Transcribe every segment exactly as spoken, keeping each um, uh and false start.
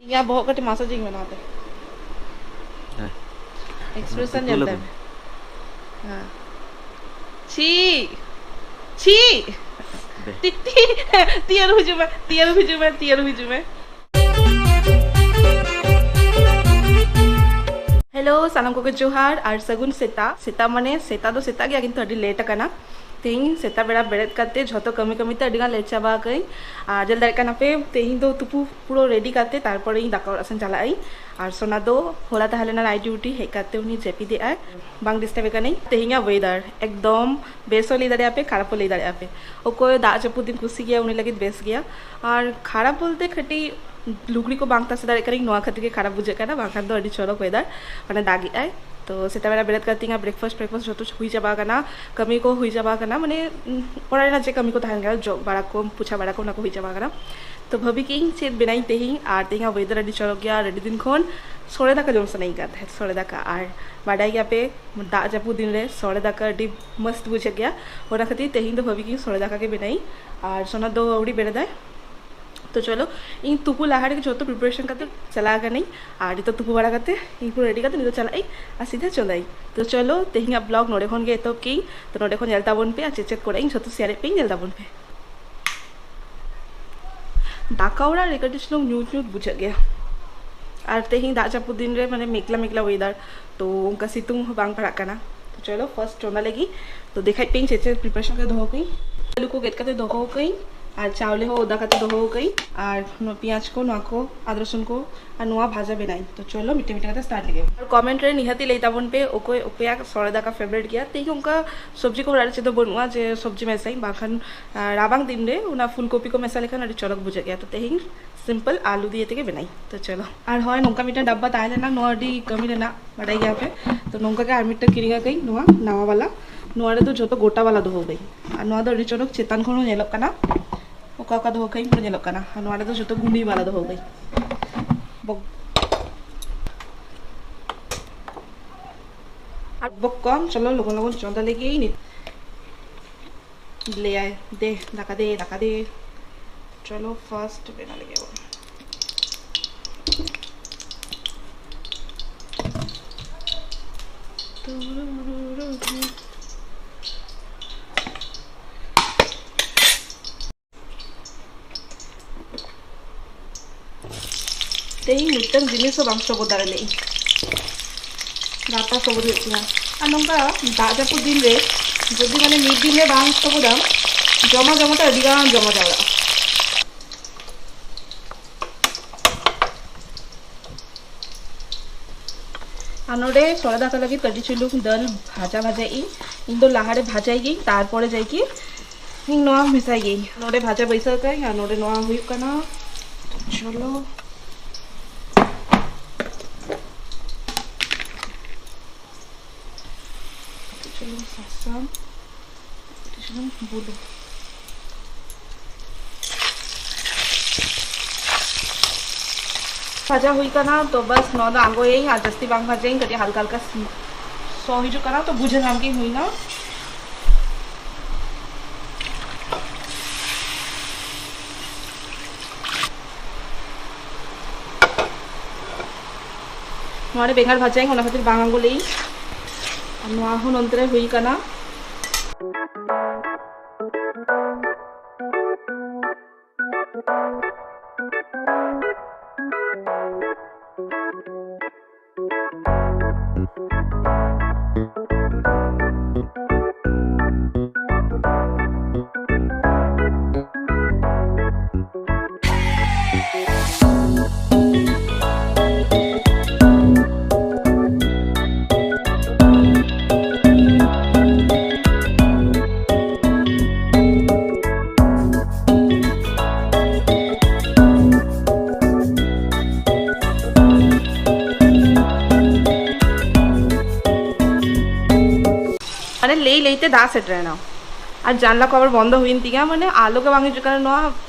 ᱤᱧᱟᱹᱜ ᱵᱚᱦᱚᱜ ᱠᱟᱹᱴᱤᱡ ᱢᱟᱥᱟᱡᱤᱧ ᱵᱮᱱᱟᱣ ᱛᱮ᱾ ᱦᱮᱸ᱾ ᱮᱠᱥᱯᱨᱮᱥᱚᱱ ᱛᱩᱯᱩ ᱧᱮᱞ ᱞᱟᱹᱜᱤᱫ᱾ ᱛᱟᱭ ᱢᱮ᱾ ᱦᱮᱸ᱾ ᱪᱷᱤ ᱪᱷᱤ ᱫᱮ᱾ ᱛᱤ ᱛᱤ ᱛᱤ ᱟᱹᱨᱩ ᱦᱤᱡᱩᱜ ᱢᱮ, ᱛᱤ ᱟᱹᱨᱩ ᱦᱤᱡᱩᱜ ᱢᱮ, ᱛᱤ ᱟᱹᱨᱩ ᱦᱤᱡᱩᱜ ᱢᱮ᱾ ᱦᱮᱞᱳ, ᱥᱟᱱᱟᱢ ᱠᱚᱜᱮ ᱡᱚᱦᱟᱨ ᱟᱨ ᱥᱟᱹᱜᱩᱱ ᱥᱮᱛᱟᱜ᱾ ᱥᱮᱛᱟᱜ ᱢᱟᱱᱮ ᱥᱮᱛᱟᱜ ᱫᱚ ᱥᱮᱛᱟᱜ ᱜᱮᱭᱟ, ᱠᱤᱱᱛᱩ ᱟᱹᱰᱤ ᱞᱮᱴ ᱟᱠᱟᱱᱟ᱾ ᱛᱮᱦᱮᱧ ᱥᱮᱛᱟᱜ ᱵᱮᱲᱟ ᱵᱮᱨᱮᱫ ᱠᱟᱛᱮ ᱡᱷᱚᱛᱚ ᱠᱟᱹᱢᱤ ᱠᱟᱹᱢᱤ ᱛᱮ ᱟᱹᱰᱤ ᱜᱟᱱ ᱞᱮᱴ ᱪᱟᱵᱟ ᱟᱠᱟᱹᱧ᱾ ᱟᱨ ᱧᱮᱞ ᱫᱟᱲᱮᱭᱟᱜ ᱠᱟᱱᱟ ᱯᱮ, ᱛᱮᱦᱮᱧ ᱫᱚ ᱛᱩᱯᱩ ᱯᱩᱨᱟᱹ ᱨᱮᱰᱤ ᱠᱟᱛᱮ ᱛᱟᱨᱯᱚᱨᱮ ᱤᱧ ᱫᱟᱠᱟ ᱚᱲᱟᱜ ᱥᱮᱱ ᱪᱟᱞᱟᱜ ᱟᱹᱧ᱾ ᱟᱨ ᱥᱳᱱᱟ ᱫᱚ ᱦᱚᱞᱟ ᱛᱟᱦᱮᱸ ᱞᱮᱱᱟ ᱱᱟᱭᱤᱴ ᱰᱤᱭᱩᱴᱤ, ᱦᱮᱡ ᱠᱟᱛᱮ ᱩᱱᱤ ᱡᱟᱹᱯᱤᱫ ᱮᱫ ᱟᱭ, ᱵᱟᱝ ᱰᱤᱥᱴᱟᱵ ᱮ ᱠᱟᱹᱱᱟᱹᱧ᱾ ᱛᱮᱦᱮᱧᱟᱜ ᱣᱮᱫᱟᱨ ᱮᱠᱫᱚᱢ ᱵᱮᱥ ᱦᱚᱸ ᱞᱟᱹᱭ ᱫᱟᱲᱮᱭᱟᱜᱼᱟ ᱯᱮ, ᱠᱷᱟᱨᱟᱯ ᱦᱚᱸ ᱞᱟᱹᱭ ᱫᱟᱲᱮᱭᱟᱜᱼᱟ ᱯᱮ᱾ ᱚᱠᱚᱭ ᱫᱟᱜ ᱡᱟᱹᱯᱩᱫ ᱫᱤᱱ ᱠᱩᱥᱤ ᱜᱮᱭᱟ, ᱩᱱᱤ ᱞᱟᱹᱜᱤᱫ ᱵᱮᱥ ᱜᱮᱭᱟ᱾ ᱟᱨ ᱠᱷᱟᱨᱟᱯ ᱵᱚᱞᱛᱮ ᱠᱟᱹᱴᱤᱡ ᱞᱩᱜᱽᱲᱤ ᱠᱚ ᱵᱟᱝ ᱛᱟᱥᱮ ᱫᱟᱲᱮᱭᱟᱜ ᱠᱟᱹᱱᱟᱹᱧ, ᱱᱚᱣᱟ ᱠᱷᱟᱹᱛᱤᱨ ᱜᱮ ᱠᱷᱟᱨᱟᱯ ᱵᱩᱡᱷᱟᱹᱜ ᱠᱟᱱᱟ, ᱵᱟᱝᱠᱷᱟᱱ ᱫᱚ ᱟᱹᱰᱤ ᱪᱚᱨᱚᱠ ᱣᱮᱫᱟᱨ, ᱢᱟᱱᱮ ᱫᱟᱜ ᱮᱫ ᱟᱭ᱾ ᱛᱚ ᱥᱮᱛᱟᱜ ᱵᱮᱲᱟ ᱵᱮᱨᱮᱫ ᱠᱟᱛᱮ ᱤᱧᱟᱹᱜ ᱵᱨᱮᱠᱯᱷᱟᱥᱴ ᱵᱨᱮᱠᱯᱷᱟᱥᱴ ᱡᱚᱛᱚ ᱦᱩᱭ ᱪᱟᱵᱟ ᱟᱠᱟᱱᱟ, ᱠᱟᱹᱢᱤ ᱠᱚ ᱦᱩᱭ ᱪᱟᱵᱟ ᱟᱠᱟᱱᱟ, ᱢᱟᱱᱮ ᱩᱢ, ᱚᱲᱟᱜ ᱨᱮᱱᱟᱜ ᱪᱮᱫ ᱠᱟᱹᱢᱤ ᱠᱚ ᱛᱟᱦᱮᱱ ᱠᱟᱱᱟ, ᱡᱚᱜ ᱵᱟᱲᱟ ᱠᱚ, ᱯᱳᱪᱷᱟ ᱵᱟᱲᱟ ᱠᱚ, ᱚᱱᱟ ᱠᱚ ᱦᱩᱭ ᱪᱟᱵᱟ ᱟᱠᱟᱱᱟ᱾ ᱛᱚ ᱵᱷᱟᱹᱵᱤ ᱠᱮᱫ ᱤᱧ ᱪᱮᱫ ᱵᱮᱱᱟᱣᱤᱧ ᱛᱮᱦᱮᱧ, ᱟᱨ ᱛᱮᱦᱮᱧᱟᱜ ᱣᱮᱫᱟᱨ ᱟᱹᱰᱤ ᱪᱚᱨᱚᱠ ᱜᱮᱭᱟ, ᱟᱨ ᱟᱹᱰᱤ ᱫᱤᱱ ᱠᱷᱚᱱ ᱥᱚᱲᱮ ᱫᱟᱠᱟ ᱡᱚᱢ ᱥᱟᱱᱟᱧ ᱠᱟᱱ ᱛᱟᱦᱮᱸᱫ, ᱥᱚᱲᱮ ᱫᱟᱠᱟ᱾ ᱟᱨ ᱵᱟᱰᱟᱭ ᱜᱮᱭᱟᱯᱮ ᱫᱟᱜ ᱡᱟᱹᱯᱩᱫ ᱫᱤᱱ ᱨᱮ ᱥᱚᱲᱮ ᱫᱟᱠᱟ ᱟᱹᱰᱤ ᱢᱚᱥᱛ ᱵᱩᱡᱷᱟᱹᱜ ᱜᱮᱭᱟ, ᱚᱱᱟ ᱠᱷᱟᱹᱛᱤᱨ ᱛᱮᱦᱮᱧ ᱫᱚ ᱵᱷᱟᱹᱵᱤ ᱠᱮᱫ ᱤᱧ ᱥᱚᱲᱮ ᱫᱟᱠᱟ ᱜᱮ ᱵᱮᱱᱟᱣᱤᱧ᱾ ᱟᱨ ᱥᱳᱱᱟ ᱫᱚ ᱟᱹᱣᱲᱤ ᱵᱮᱨᱮᱫᱟᱭ᱾ ᱛᱚ ᱪᱚᱞᱚ, ᱤᱧ ᱛᱩᱯᱩ ᱞᱟᱦᱟ ᱨᱮᱜᱮ ᱡᱚᱛᱚ ᱯᱨᱤᱯᱟᱨᱮᱥᱚᱱ ᱠᱟᱛᱮ ᱪᱟᱞᱟᱣ ᱠᱟᱹᱱᱟᱹᱧ᱾ ᱟᱨ ᱱᱤᱛᱚᱜ ᱛᱩᱯᱩ ᱵᱟᱲᱟ ᱠᱟᱛᱮ ᱤᱧ ᱯᱩᱨᱟᱹ ᱨᱮᱰᱤ ᱠᱟᱛᱮ ᱱᱤᱛᱚᱜ ᱪᱟᱞᱟᱜ ᱟᱹᱧ ᱟᱨ ᱥᱤᱫᱷᱟ ᱪᱚᱸᱫᱟᱭᱟᱹᱧ᱾ ᱛᱚ ᱪᱚᱞᱚ, ᱛᱮᱦᱮᱧᱟᱜ ᱵᱞᱚᱜ ᱱᱚᱰᱮ ᱠᱷᱚᱱ ᱜᱮ ᱮᱛᱚᱦᱚᱵ ᱠᱮᱫ ᱤᱧ᱾ ᱛᱚ ᱱᱚᱰᱮ ᱠᱷᱚᱱ ᱧᱮᱞ ᱛᱟᱵᱚᱱ ᱯᱮ, ᱟᱨ ᱪᱮᱫ ᱪᱮᱫ ᱠᱚᱨᱮ ᱤᱧ ᱡᱷᱚᱛᱚ ᱥᱮᱭᱟᱨᱮᱫ ᱯᱮ, ᱧᱮᱞ ᱛᱟᱵᱚᱱ ᱯᱮ᱾ ᱫᱟᱠᱟ ᱚᱲᱟᱜ ᱨᱮ ᱠᱟᱹᱴᱤᱡ ᱪᱩᱞᱩᱝ ᱧᱩᱛ ᱧᱩᱛ ᱵᱩᱡᱷᱟᱹᱜ ᱜᱮᱭᱟ᱾ ᱟᱨ ᱛᱮᱦᱮᱧ ᱫᱟᱜ ᱡᱟᱹᱯᱩᱫ ᱫᱤᱱ ᱨᱮ ᱢᱟᱱᱮ ᱢᱮᱜᱽᱞᱟ ᱢᱮᱜᱽᱞᱟ ᱣᱮᱫᱟᱨ, ᱛᱚ ᱚᱱᱠᱟ ᱥᱤᱛᱩᱝ ᱦᱚᱸ ᱵᱟᱝ ᱯᱟᱲᱟᱜ ᱠᱟᱱᱟ᱾ ᱛᱚ ᱪᱚᱞᱚ, ᱯᱷᱟᱨᱥᱴ ᱪᱚᱸᱫᱟ ᱞᱟᱹᱜᱤᱫ᱾ ᱛᱚ ᱫᱮᱠᱷᱟᱭ ᱯᱮ ᱤᱧ ᱪᱮᱫ ᱪᱮᱫ ᱯᱨᱤᱯᱟᱨᱮᱥᱚᱱ ᱠᱟᱛᱮ ᱫᱚᱦᱚ ᱠᱟᱹᱧ᱾ ᱟᱹᱞᱩ ᱠᱚ ᱜᱮᱫ ᱠᱟᱛᱮ ᱫᱚᱦᱚ ᱠᱟᱹᱧ, ᱟᱨ ᱪᱟᱣᱞᱮ ᱦᱚᱸ ᱚᱫᱟ ᱠᱟᱛᱮ ᱫᱚᱦᱚ ᱠᱟᱹᱧ, ᱟᱨ ᱱᱚᱣᱟ ᱯᱮᱸᱭᱟᱡᱽ ᱠᱚ, ᱱᱚᱣᱟ ᱠᱚ, ᱟᱫᱟ ᱨᱚᱥᱩᱱ ᱠᱚ, ᱟᱨ ᱱᱚᱣᱟ ᱵᱷᱟᱡᱟ ᱵᱮᱱᱟᱣᱤᱧ᱾ ᱛᱚ ᱪᱚᱞᱚ, ᱢᱤᱫᱴᱮᱱ ᱢᱤᱫᱴᱮᱱ ᱠᱟᱛᱮ ᱥᱴᱟᱨᱴ ᱞᱮᱜᱮ᱾ ᱟᱨ ᱠᱚᱢᱮᱱᱴ ᱨᱮ ᱱᱤᱦᱟᱹᱛᱤ ᱞᱟᱹᱭ ᱛᱟᱵᱚᱱ ᱯᱮ, ᱚᱠᱚᱭ ᱚᱠᱚᱭᱟᱜ ᱥᱚᱲᱮ ᱫᱟᱠᱟ ᱯᱷᱮᱵᱟᱨᱮᱴ ᱜᱮᱭᱟ᱾ ᱛᱮᱦᱮᱧ ᱚᱱᱠᱟ ᱥᱚᱵᱽᱡᱤ ᱠᱚ ᱚᱲᱟᱜ ᱨᱮ ᱪᱮᱫ ᱫᱚ ᱵᱟᱹᱱᱩᱜᱼᱟ ᱡᱮ ᱥᱚᱵᱽᱡᱤ ᱢᱮᱥᱟᱭᱤᱧ, ᱵᱟᱝᱠᱷᱟᱱ ᱟᱨ ᱨᱟᱵᱟᱝ ᱫᱤᱱ ᱨᱮ ᱚᱱᱟ ᱯᱷᱩᱞ ᱠᱚᱯᱤ ᱠᱚ ᱢᱮᱥᱟ ᱞᱮᱠᱷᱟᱱ ᱟᱹᱰᱤ ᱪᱚᱨᱚᱠ ᱵᱩᱡᱷᱟᱹᱜ ᱜᱮᱭᱟ᱾ ᱛᱚ ᱛᱮᱦᱮᱧ ᱥᱤᱢᱯᱚᱞ ᱟᱞᱩ ᱫᱤᱭᱮ ᱛᱮᱜᱮ ᱵᱮᱱᱟᱣᱤᱧ᱾ ᱛᱚ ᱪᱚᱞᱚ, ᱟᱨ ᱦᱳᱭ, ᱱᱚᱝᱠᱟ ᱢᱤᱫᱴᱟᱝ ᱰᱟᱵᱵᱟ ᱛᱟᱦᱮᱸ ᱞᱮᱱᱟ, ᱱᱚᱣᱟ ᱟᱹᱰᱤ ᱠᱟᱹᱢᱤ ᱨᱮᱱᱟᱜ, ᱵᱟᱰᱟᱭ ᱜᱮᱭᱟ ᱯᱮ᱾ ᱛᱚ ᱱᱚᱝᱠᱟ ᱜᱮ ᱟᱨ ᱢᱤᱫᱴᱟᱝ ᱠᱤᱨᱤᱧ ᱟᱠᱟᱫᱟᱹᱧ, ᱱᱚᱣᱟ ᱱᱟᱣᱟ ᱵᱟᱞᱟ᱾ ᱱᱚᱣᱟ ᱨᱮᱫᱚ ᱡᱚᱛᱚ ᱜᱚᱴᱟ ᱵᱟᱞᱟ ᱫᱚᱦᱚ ᱠᱟᱹᱧ, ᱟᱨ ᱱᱚᱣᱟ ᱫᱚ ᱟᱹᱰᱤ ᱪᱚᱨᱚᱠ ᱪᱮᱛᱟᱱ ᱠᱷᱚᱱ ᱦᱚᱸ ᱧᱮᱞᱚᱜ ᱠᱟᱱᱟ, ᱚᱠᱟ ᱚᱠᱟ ᱫᱚᱦᱚ ᱠᱟᱹᱧ ᱯᱩᱨᱟᱹ ᱧᱮᱞᱚᱜ ᱠᱟᱱᱟ᱾ ᱟᱨ ᱱᱚᱣᱟ ᱨᱮᱫᱚ ᱡᱚᱛᱚ ᱜᱩᱸᱰᱤ ᱵᱟᱞᱟ ᱫᱚᱦᱚ ᱠᱟᱹᱧ᱾ ᱵᱚᱠ-, ᱟᱨ ᱵᱚᱠ ᱠᱚᱢ, ᱪᱚᱞᱚ ᱞᱚᱜᱚᱱ ᱞᱚᱜᱚᱱ ᱪᱚᱸᱫᱟ ᱞᱮᱜᱮ ᱱᱤᱛ᱾ ᱞᱟᱹᱭᱟᱭ, "ᱫᱮ, ᱫᱟᱠᱟ ᱫᱮ, ᱫᱟᱠᱟ ᱫᱮ᱾" ᱪᱚᱞᱚ, ᱯᱷᱟᱨᱥᱴ ᱵᱮᱱᱟᱣ ᱞᱮᱜᱮ ᱵᱚᱱ᱾ ᱛᱮᱦᱮᱧ ᱢᱤᱫᱴᱟᱝ ᱡᱤᱱᱤᱥ ᱦᱚᱸ ᱵᱟᱝ ᱥᱚᱵᱚᱫ ᱫᱟᱲᱮ ᱞᱮᱫᱟᱹᱧ᱾ ᱜᱟᱯᱟ ᱥᱚᱵᱚᱫ ᱦᱩᱭᱩᱜ ᱛᱤᱧᱟ᱾ ᱟᱨ ᱱᱚᱝᱠᱟ ᱫᱟᱜ ᱡᱟᱹᱯᱩᱫ ᱫᱤᱱ ᱨᱮ ᱡᱩᱫᱤ ᱢᱟᱱᱮ ᱢᱤᱫ ᱫᱤᱱ ᱨᱮ ᱵᱟᱝ ᱥᱚᱵᱚᱫᱟᱢ, ᱡᱚᱢᱟ ᱡᱚᱢᱟ ᱛᱮ ᱟᱹᱰᱤ ᱜᱟᱱ ᱡᱚᱢᱟ ᱡᱟᱣᱨᱟᱜᱼᱟ᱾ ᱟᱨ ᱱᱚᱰᱮ ᱥᱚᱲᱮ ᱫᱟᱠᱟ ᱞᱟᱹᱜᱤᱫ ᱠᱟᱹᱴᱤᱡ ᱪᱩᱞᱩᱝ ᱫᱟᱹᱞ ᱵᱷᱟᱡᱟ ᱵᱷᱟᱡᱟᱭᱮᱫ ᱤᱧ᱾ ᱤᱧ ᱫᱚ ᱞᱟᱦᱟᱨᱮ ᱵᱷᱟᱡᱟᱭ ᱜᱤᱭᱟᱹᱧ, ᱛᱟᱨᱯᱚᱨᱮ ᱡᱟᱭᱠᱤ ᱤᱧ ᱱᱚᱣᱟ ᱢᱮᱥᱟᱭ ᱜᱤᱭᱟᱹᱧ᱾ ᱱᱚᱰᱮ ᱵᱷᱟᱡᱟ ᱵᱟᱹᱭᱥᱟᱹᱣ ᱠᱟᱜ ᱟᱹᱧ ᱟᱨ ᱱᱚᱰᱮ ᱱᱚᱣᱟ ᱦᱩᱭᱩᱜ ᱠᱟᱱᱟ᱾ ᱪᱚᱞᱚ, ᱠᱟᱹᱴᱤᱡ ᱪᱩᱞᱩᱝ ᱥᱟᱥᱟᱝ, ᱠᱟᱹᱴᱤᱡ ᱪᱩᱞᱩᱝ ᱵᱩᱞᱩᱝ᱾ ᱵᱷᱟᱡᱟ ᱦᱩᱭ ᱠᱟᱱᱟ, ᱛᱚ ᱵᱟᱥ ᱱᱚᱣᱟ ᱫᱚ ᱟᱬᱜᱚᱭᱟᱹᱧ ᱟᱨ ᱡᱟᱹᱥᱛᱤ ᱵᱟᱝ ᱵᱷᱟᱡᱟᱭᱟᱹᱧ, ᱠᱟᱹᱴᱤᱡ ᱦᱟᱞᱠᱟ ᱦᱟᱞᱠᱟ ᱥᱚ ᱦᱤᱡᱩᱜ ᱠᱟᱱᱟ, ᱛᱚ ᱵᱩᱡᱷᱟᱹᱣ ᱧᱟᱢ ᱜᱤᱧ ᱦᱩᱭᱱᱟ᱾ ᱱᱚᱣᱟ ᱨᱮ ᱵᱮᱸᱜᱟᱲ ᱵᱷᱟᱡᱟᱭᱟᱹᱧ, ᱚᱱᱟ ᱠᱷᱟᱹᱛᱤᱨ ᱵᱟᱝ ᱟᱬᱜᱚ ᱞᱮᱫᱟᱹᱧ᱾ ᱟᱨ ᱱᱚᱣᱟ ᱦᱚᱸ ᱱᱚᱱᱛᱮ ᱨᱮ ᱦᱩᱭ ᱠᱟᱱᱟ᱾ ᱢᱟᱱᱮ ᱞᱟᱹᱭ ᱞᱟᱹᱭᱛᱮ ᱫᱟᱜ ᱥᱮᱴᱮᱨᱮᱱᱟ᱾ ᱟᱨ ᱡᱟᱱᱞᱟ ᱠᱚ ᱟᱵᱟᱨ ᱵᱚᱱᱫᱚ ᱦᱩᱭᱮᱱ ᱛᱤᱧᱟ, ᱢᱟᱱᱮ ᱟᱞᱚ ᱜᱮ ᱵᱟᱝ ᱦᱤᱡᱩᱜ ᱠᱟᱱᱟ ᱱᱚᱣᱟ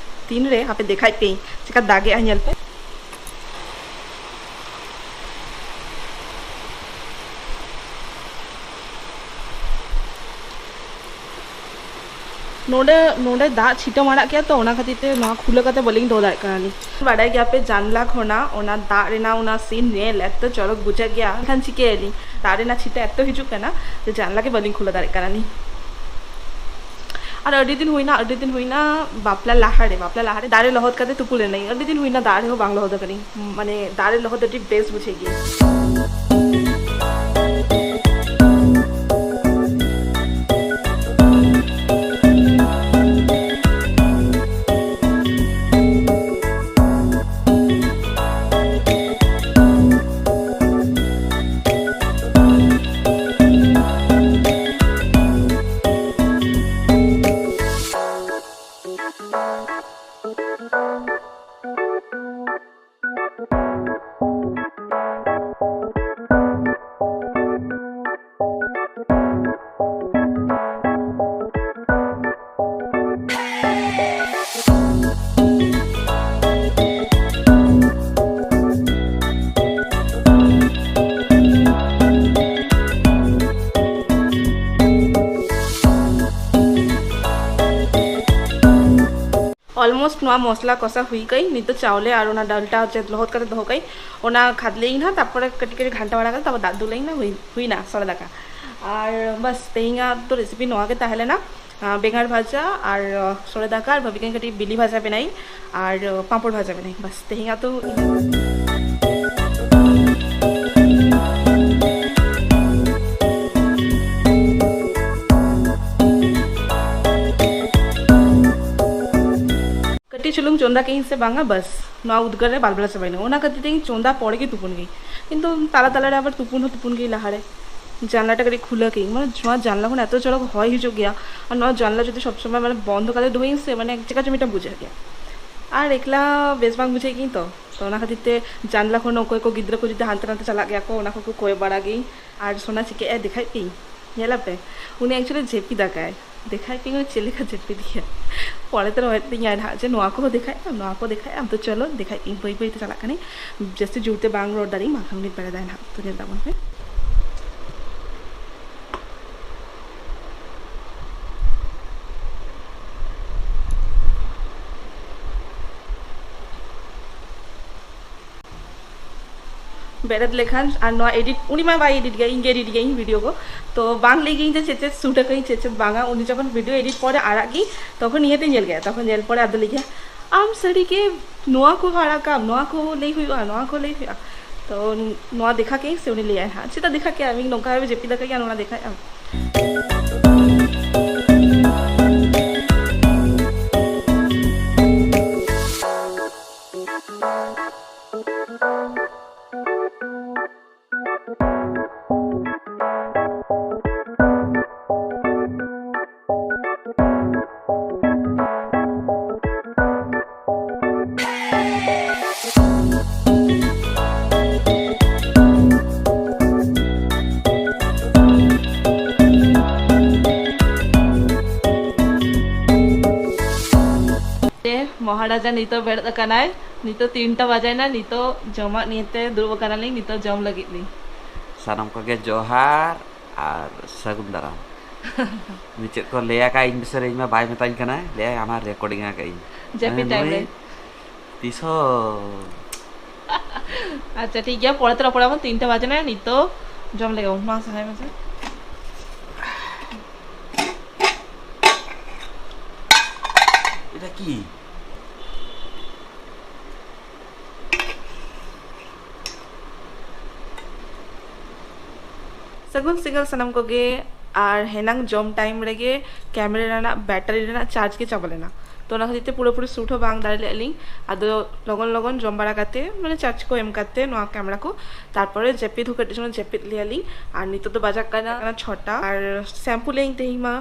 ᱛᱤᱱ ᱨᱮ᱾ ᱦᱟᱯᱮ ᱫᱮᱠᱷᱟᱭ ᱯᱮ ᱪᱮᱠᱟ ᱫᱟᱜᱮᱜᱼᱟ, ᱧᱮᱞ ᱯᱮ᱾ ᱱᱚᱰᱮ, ᱱᱚᱰᱮ ᱫᱟᱜ ᱪᱷᱤᱴᱟᱹᱢ ᱟᱲᱟᱜ ᱠᱮᱜᱼᱟ ᱛᱚ, ᱚᱱᱟ ᱠᱷᱟᱹᱛᱤᱨ ᱛᱮ ᱱᱚᱣᱟ ᱠᱷᱩᱞᱟᱹ ᱠᱟᱛᱮ ᱵᱟᱹᱞᱤᱧ ᱫᱚᱦᱚ ᱫᱟᱲᱮᱭᱟᱜ ᱠᱟᱱᱟ ᱞᱤᱧ᱾ ᱵᱟᱰᱟᱭ ᱜᱮᱭᱟᱯᱮ, ᱡᱟᱱᱞᱟ ᱠᱷᱚᱱᱟᱜ ᱚᱱᱟ ᱫᱟᱜ ᱨᱮᱱᱟᱜ ᱚᱱᱟ scene ᱧᱮᱞ ᱮᱛᱚ ᱪᱚᱨᱚᱠ ᱵᱩᱡᱷᱟᱹᱜ ᱜᱮᱭᱟ᱾ ᱢᱮᱱᱠᱷᱟᱱ ᱪᱤᱠᱟᱹᱭᱟᱞᱤᱧ, ᱫᱟᱜ ᱨᱮᱱᱟᱜ ᱪᱷᱤᱴᱟᱹ ᱮᱛᱚ ᱦᱤᱡᱩᱜ ᱠᱟᱱᱟ ᱡᱮ ᱡᱟᱱᱞᱟ ᱜᱮ ᱵᱟᱹᱞᱤᱧ ᱠᱷᱩᱞᱟᱹ ᱫᱟᱲᱮᱭᱟᱜ ᱠᱟᱱᱟ ᱞᱤᱧ᱾ ᱟᱨ ᱟᱹᱰᱤ ᱫᱤᱱ ᱦᱩᱭᱱᱟ, ᱟᱹᱰᱤ ᱫᱤᱱ ᱦᱩᱭᱱᱟ, ᱵᱟᱯᱞᱟ ᱞᱟᱦᱟᱨᱮ, ᱵᱟᱯᱞᱟ ᱞᱟᱦᱟᱨᱮ ᱫᱟᱜ ᱨᱮ ᱞᱚᱦᱚᱫ ᱠᱟᱛᱮ ᱛᱩᱯᱩ ᱞᱮᱱᱟᱹᱧ᱾ ᱟᱹᱰᱤ ᱫᱤᱱ ᱦᱩᱭᱱᱟ ᱫᱟᱜ ᱨᱮᱦᱚᱸ ᱵᱟᱝ ᱞᱚᱦᱚᱫ ᱟᱠᱟᱱᱟᱹᱧ᱾ ᱢᱟᱱᱮ, ᱫᱟᱜ ᱨᱮ ᱞᱚᱦᱚᱫ ᱟᱹᱰᱤ ᱵᱮᱥ ᱵᱩᱡᱷᱟᱹᱜ ᱜᱮᱭᱟ᱾ Almost ᱱᱚᱣᱟ ᱢᱚᱥᱞᱟ ᱠᱚᱥᱟ ᱦᱩᱭ ᱠᱟᱹᱧ᱾ ᱱᱤᱛᱚᱜ ᱪᱟᱣᱞᱮ ᱟᱨ ᱚᱱᱟ ᱰᱟᱞᱴᱟ ᱪᱮᱫ ᱞᱚᱦᱚᱫ ᱠᱟᱛᱮ ᱫᱚᱦᱚ ᱠᱟᱹᱧ, ᱚᱱᱟ ᱠᱷᱟᱫᱽᱞᱮᱭᱟᱹᱧ ᱱᱟᱦᱟᱜ, ᱛᱟᱨᱯᱚᱨᱮ ᱠᱟᱹᱴᱤᱡ ᱠᱟᱹᱴᱤᱡ ᱜᱷᱟᱱᱴᱟ ᱵᱟᱲᱟ ᱠᱟᱛᱮ ᱛᱟᱨᱯᱚᱨ ᱫᱟᱜ ᱫᱩᱞᱟᱹᱧ ᱱᱟ, ᱦᱩᱭ, ᱦᱩᱭᱱᱟ ᱥᱚᱲᱮ ᱫᱟᱠᱟ᱾ ᱟᱨ ᱵᱟᱥ, ᱛᱮᱦᱮᱧᱟᱜ ᱫᱚ recipe ᱱᱚᱣᱟ ᱜᱮ ᱛᱟᱦᱮᱸ ᱞᱮᱱᱟ᱾ ᱟᱸ, ᱵᱮᱸᱜᱟᱲ ᱵᱷᱟᱡᱟ ᱟᱨ, ᱟᱸ, ᱥᱚᱲᱮ ᱫᱟᱠᱟ ᱟᱨ ᱵᱷᱟᱵᱤ ᱠᱟᱹᱧ ᱠᱟᱹᱴᱤᱡ ᱵᱤᱞᱤ ᱵᱷᱟᱡᱟ ᱵᱮᱱᱟᱭ ᱟᱨ, ᱟᱸ, ᱯᱟᱸᱯᱚᱲ ᱵᱷᱟᱡᱟ ᱵᱮᱱᱟᱭ᱾ ᱵᱟᱥ, ᱛᱮᱦᱮᱧᱟᱜ ᱫᱚ ᱤᱱᱟᱹ᱾ ᱠᱟᱹᱴᱤᱡ ᱪᱩᱞᱩᱝ ᱪᱚᱸᱫᱟ ᱠᱮᱫᱟᱹᱧ ᱥᱮ ᱵᱟᱝᱟ, ᱵᱟᱥ, ᱱᱚᱣᱟ ᱩᱫᱽᱜᱟᱹᱨ ᱨᱮ ᱵᱟᱞᱵᱟᱞᱟ ᱪᱟᱵᱟᱭᱮᱱᱟ᱾ ᱚᱱᱟ ᱠᱷᱟᱹᱛᱤᱨ ᱛᱮ ᱤᱧ ᱪᱚᱸᱫᱟ ᱯᱚᱨᱮ ᱜᱮ ᱛᱩᱯᱩᱱ ᱜᱮ᱾ ᱠᱤᱱᱛᱩ ᱛᱟᱞᱟ ᱛᱟᱞᱟ ᱨᱮ ᱟᱵᱟᱨ ᱛᱩᱯᱩᱱ ᱦᱚᱸ ᱛᱩᱯᱩᱱ ᱜᱮ ᱞᱟᱦᱟᱨᱮ᱾ ᱡᱟᱱᱞᱟᱴᱟ ᱠᱟᱹᱴᱤᱡ ᱠᱷᱩᱞᱟᱹ ᱠᱮᱫᱟᱹᱧ, ᱢᱟᱱᱮ ᱱᱚᱣᱟ ᱡᱟᱱᱞᱟ ᱠᱷᱚᱱ ᱮᱛᱚ ᱪᱚᱨᱚᱠ ᱦᱚᱭ ᱦᱤᱡᱩᱜ ᱜᱮᱭᱟ, ᱟᱨ ᱱᱚᱣᱟ ᱡᱟᱱᱞᱟ ᱡᱩᱫᱤ ᱥᱚᱵ ᱥᱚᱢᱚᱭ ᱢᱟᱱᱮ ᱵᱚᱱᱫᱚ ᱠᱟᱛᱮ ᱫᱚᱦᱚᱭᱟᱹᱧ ᱥᱮ, ᱢᱟᱱᱮ ᱪᱮᱠᱟ ᱪᱚ ᱢᱤᱫᱴᱟᱝ ᱵᱩᱡᱷᱟᱹᱜ ᱜᱮᱭᱟ᱾ ᱟᱨ ᱮᱠᱞᱟ ᱵᱮᱥ ᱵᱟᱝ ᱵᱩᱡᱷᱟᱹᱜ ᱜᱤᱧ ᱛᱚ, ᱛᱚ ᱚᱱᱟ ᱠᱷᱟᱹᱛᱤᱨ ᱛᱮ ᱡᱟᱱᱞᱟ ᱠᱷᱚᱱ ᱚᱠᱚᱭ ᱠᱚ ᱜᱤᱫᱽᱨᱟᱹ ᱠᱚ ᱡᱩᱫᱤ ᱦᱟᱱᱛᱮ ᱱᱟᱛᱮ ᱪᱟᱞᱟᱜ ᱜᱮᱭᱟ ᱠᱚ, ᱚᱱᱟ ᱠᱚᱠᱚ ᱠᱚᱭᱚᱜ ᱵᱟᱲᱟ ᱜᱤᱧ᱾ ᱟᱨ ᱥᱳᱱᱟ ᱪᱤᱠᱟᱹᱜ ᱟᱭ ᱫᱮᱠᱷᱟᱭ ᱯᱮᱭᱟᱹᱧ, ᱧᱮᱞ ᱟᱯᱮ, ᱩᱱᱤ actually ᱡᱟᱹᱯᱤᱫ ᱟᱠᱟᱭ᱾ ᱫᱮᱠᱷᱟᱭ ᱯᱮᱭᱟᱹᱧ ᱩᱱᱤ ᱪᱮᱫ ᱞᱮᱠᱟ ᱡᱟᱹᱯᱤᱫ ᱮᱭᱟ᱾ ᱯᱚᱨᱮ ᱛᱮ ᱨᱚᱲ ᱛᱤᱧᱟᱭ ᱱᱟᱦᱟᱜ ᱡᱮ ᱱᱚᱣᱟ ᱠᱚᱦᱚᱸ ᱫᱮᱠᱷᱟᱭ ᱟᱢ, ᱱᱚᱣᱟ ᱠᱚ ᱫᱮᱠᱷᱟᱭ ᱟᱢ᱾ ᱛᱚ ᱪᱚᱞᱚ ᱫᱮᱠᱷᱟᱭ ᱯᱮᱭᱟᱹᱧ, ᱵᱟᱹᱭ ᱵᱟᱹᱭ ᱛᱮ ᱪᱟᱞᱟᱜ ᱠᱟᱹᱱᱟᱹᱧ, ᱡᱟᱹᱥᱛᱤ ᱡᱳᱨ ᱛᱮ ᱵᱟᱝ ᱨᱚᱲ ᱫᱟᱲᱮᱭᱟᱜ ᱵᱟᱝᱠᱷᱟᱱ ᱩᱱᱤ ᱵᱮᱲᱮᱫᱟᱭ ᱱᱟᱦᱟᱜ᱾ ᱛᱚ ᱧᱮᱞ ᱛᱟᱵᱚᱱ ᱯᱮ᱾ ᱵᱮᱨᱮᱫ ᱞᱮᱠᱷᱟᱱ ᱟᱨ ᱱᱚᱣᱟ ᱮᱰᱤᱴ, ᱩᱱᱤ ᱢᱟ ᱵᱟᱭ ᱮᱰᱤᱴ ᱜᱮᱭᱟ, ᱤᱧ ᱜᱮ ᱮᱰᱤᱴ ᱜᱮᱭᱟᱹᱧ ᱵᱷᱤᱰᱤᱭᱳ ᱠᱚ᱾ ᱛᱚ ᱵᱟᱝ ᱞᱟᱹᱭ ᱜᱮᱭᱟᱹᱧ ᱡᱮ ᱪᱮᱫ ᱪᱮᱫ ᱥᱩᱴ ᱟᱠᱟᱹᱧ, ᱪᱮᱫ ᱪᱮᱫ ᱵᱟᱝᱟ᱾ ᱩᱱᱤ ᱡᱚᱠᱷᱚᱱ ᱵᱷᱤᱰᱤᱭᱳ ᱮᱰᱤᱴ ᱯᱚᱨᱮ ᱟᱲᱟᱜ ᱜᱮ, ᱛᱚᱠᱷᱚᱱ ᱱᱤᱭᱟᱹᱛᱮ ᱧᱮᱞ ᱜᱮᱭᱟ᱾ ᱛᱚᱠᱷᱚᱱ ᱧᱮᱞ ᱯᱚᱨᱮ ᱟᱫᱚ ᱞᱟᱹᱭ ᱜᱮᱭᱟ, "ᱟᱢ ᱥᱟᱹᱨᱤ ᱜᱮ ᱱᱚᱣᱟ ᱠᱚ ᱟᱲᱟᱜ ᱠᱟᱢ, ᱱᱚᱣᱟ ᱠᱚ ᱞᱟᱹᱭ ᱦᱩᱭᱩᱜᱼᱟ, ᱱᱚᱣᱟ ᱠᱚ ᱞᱟᱹᱭ ᱦᱩᱭᱩᱜᱼᱟ?" ᱛᱚ ᱱᱚᱣᱟ ᱫᱮᱠᱷᱟ ᱠᱮᱫ ᱥᱮ ᱩᱱᱤ ᱞᱟᱹᱭᱟᱭ ᱦᱟᱸᱜ, ᱪᱮᱫᱟᱜ ᱫᱮᱠᱷᱟ ᱠᱮᱫᱼᱟ, ᱤᱧ ᱱᱚᱝᱠᱟ ᱵᱷᱟᱵᱮ ᱡᱟᱹᱯᱤᱫ ᱟᱠᱟᱫ ᱜᱮᱭᱟ, ᱱᱚᱣᱟ ᱫᱮᱠᱷᱟᱭ ᱟᱢ? ᱛᱮ ᱢᱚᱦᱟᱨᱟᱡᱟ ᱱᱤᱛᱚᱜ ᱵᱮᱨᱮᱫ ᱟᱠᱟᱱᱟᱭ᱾ ᱱᱤᱛᱚᱜ ᱛᱤᱱᱴᱟ ᱵᱟᱡᱟᱭᱮᱱᱟ᱾ ᱱᱤᱛᱚᱜ ᱡᱚᱢᱟᱜ ᱱᱤᱭᱮᱛᱮ ᱫᱩᱲᱩᱵ ᱟᱠᱟᱱᱟᱞᱤᱧ, ᱱᱤᱛᱚᱜ ᱡᱚᱢ ᱞᱟᱹᱜᱤᱫ ᱞᱤᱧ᱾ ᱥᱟᱱᱟᱢ ᱠᱚᱜᱮ ᱡᱚᱦᱟᱨ ᱟᱨ ᱥᱟᱹᱜᱩᱱ ᱫᱟᱨᱟᱢ᱾ ᱩᱱᱤ ᱪᱮᱫ ᱠᱚ ᱞᱟᱹᱭ ᱟᱠᱟᱫ ᱤᱧ ᱵᱤᱥᱚᱭ ᱨᱮ ᱤᱧ ᱢᱟ ᱵᱟᱭ ᱢᱮᱛᱟᱧ ᱠᱟᱱᱟᱭ, ᱞᱟᱹᱭᱟᱭ ᱟᱢᱟᱜ ᱨᱮᱠᱚᱨᱰᱤᱝ ᱟᱠᱟᱫ ᱤᱧ᱾ ᱡᱟᱹᱯᱤᱫ ᱢᱟᱱᱮ ᱴᱟᱭᱤᱢ ᱨᱮ᱾ ᱱᱩᱭ ᱛᱤᱥ ᱦᱚᱸ᱾ ᱟᱪᱪᱷᱟ ᱴᱷᱤᱠ ᱜᱮᱭᱟ, ᱯᱚᱨᱮ ᱛᱮ ᱨᱚᱯᱚᱲ ᱟᱵᱚᱱ, ᱛᱤᱱᱴᱟ ᱵᱟᱡᱮ ᱱᱟ, ᱱᱤᱛᱚᱜ ᱡᱚᱢ ᱞᱮᱜᱮ ᱵᱚᱱ᱾ ᱢᱟ ᱥᱟᱦᱟᱭ ᱢᱮᱥᱮ᱾ এটা কি? ᱥᱟᱹᱜᱩᱱ ᱥᱤᱸᱜᱟᱹᱲ ᱥᱟᱱᱟᱢ ᱠᱚᱜᱮ᱾ ᱟᱨ ᱦᱮᱱᱟᱝ ᱡᱚᱢ ᱴᱟᱭᱤᱢ ᱨᱮᱜᱮ ᱠᱮᱢᱮᱨᱟ ᱨᱮᱱᱟᱜ ᱵᱮᱴᱟᱨᱤ ᱨᱮᱱᱟᱜ ᱪᱟᱨᱡᱽ ᱜᱮ ᱪᱟᱵᱟ ᱞᱮᱱᱟ᱾ ᱛᱚ ᱚᱱᱟ ᱠᱷᱟᱹᱛᱤᱨ ᱛᱮ ᱯᱩᱨᱟᱹᱯᱩᱨᱤ ᱥᱩᱴ ᱦᱚᱸ ᱵᱟᱝ ᱫᱟᱲᱮ ᱞᱮᱫ ᱞᱤᱧ᱾ ᱟᱫᱚ ᱞᱚᱜᱚᱱ ᱞᱚᱜᱚᱱ ᱡᱚᱢ ᱵᱟᱲᱟ ᱠᱟᱛᱮ, ᱢᱟᱱᱮ ᱪᱟᱨᱡᱽ ᱠᱚ ᱮᱢ ᱠᱟᱛᱮ ᱱᱚᱣᱟ ᱠᱮᱢᱮᱨᱟ ᱠᱚ, ᱛᱟᱨᱯᱚᱨᱮ ᱡᱟᱹᱯᱤᱫ ᱦᱚᱸ ᱠᱟᱹᱴᱤᱡ ᱪᱩᱞᱩᱝ ᱡᱟᱹᱯᱤᱫ ᱞᱮᱭᱟ ᱞᱤᱧ᱾ ᱟᱨ ᱱᱤᱛᱚᱜ ᱫᱚ ᱵᱟᱡᱟᱜ ᱠᱟᱱᱟ, ᱠᱟᱱᱟ ᱪᱷᱚᱴᱟ᱾ ᱟᱨ ᱥᱮᱢᱯᱩ ᱞᱮᱭᱟᱹᱧ ᱛᱮᱦᱮᱧ ᱢᱟ,